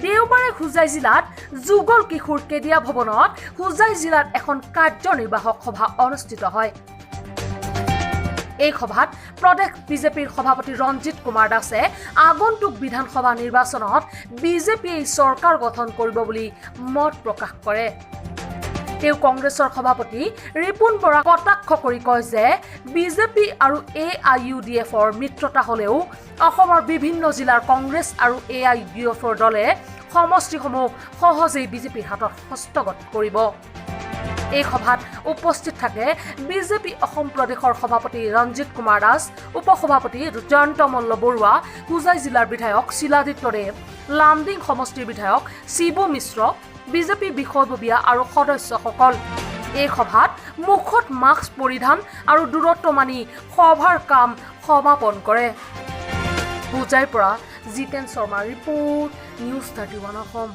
দেওবাৰে হোজাই জিলাত যুগল কিশোৰ কেডিয়া ভৱনত হোজাই জিলাত এখন কাৰ্যনিৰ্বাহক সভা অনুষ্ঠিত হয়। এই সভাত প্ৰদেশ বিজেপিৰ সভাপতি ৰঞ্জিত কুমাৰ দাসে আগন্তুক বিধানসভা নিৰ্বাচনত বিজেপিয়ে চৰকাৰ গঠন কৰিব বুলি মত প্ৰকাশ কৰে। তেওঁ কংগ্ৰেছৰ সভাপতি ৰিপুণ বৰাক কটাক্ষ কৰি কয় যে বিজেপি আৰু এ I U D এফৰ মিত্ৰতা হ'লেও অসমৰ বিভিন্ন জিলাৰ কংগ্ৰেছ আৰু এ I U D এফৰ দলে সমষ্টিসমূহ সহজেই বিজেপিৰ হাতত হস্তগত কৰিব। এই সভাত উপস্থিত থাকে বিজেপি অসম প্ৰদেশৰ সভাপতি ৰঞ্জিত কুমাৰ দাস, উপসভাপতি জয়ন্ত মল্ল বৰুৱা, হোজাই জিলাৰ বিধায়ক শিলাদিত্য দেৱ, লামডিং সমষ্টিৰ বিধায়ক শিবু মিশ্ৰ, বিজেপি বিষয়ববীয়া আৰু সদস্যসকল। এই সভাত মুখত মাস্ক পৰিধান আৰু দূৰত্ব মানি সভাৰ কাম সমাপন কৰে। হোজাইৰ পৰা জিতেন শৰ্মাৰ ৰিপৰ্ট, নিউজ 31 অসম।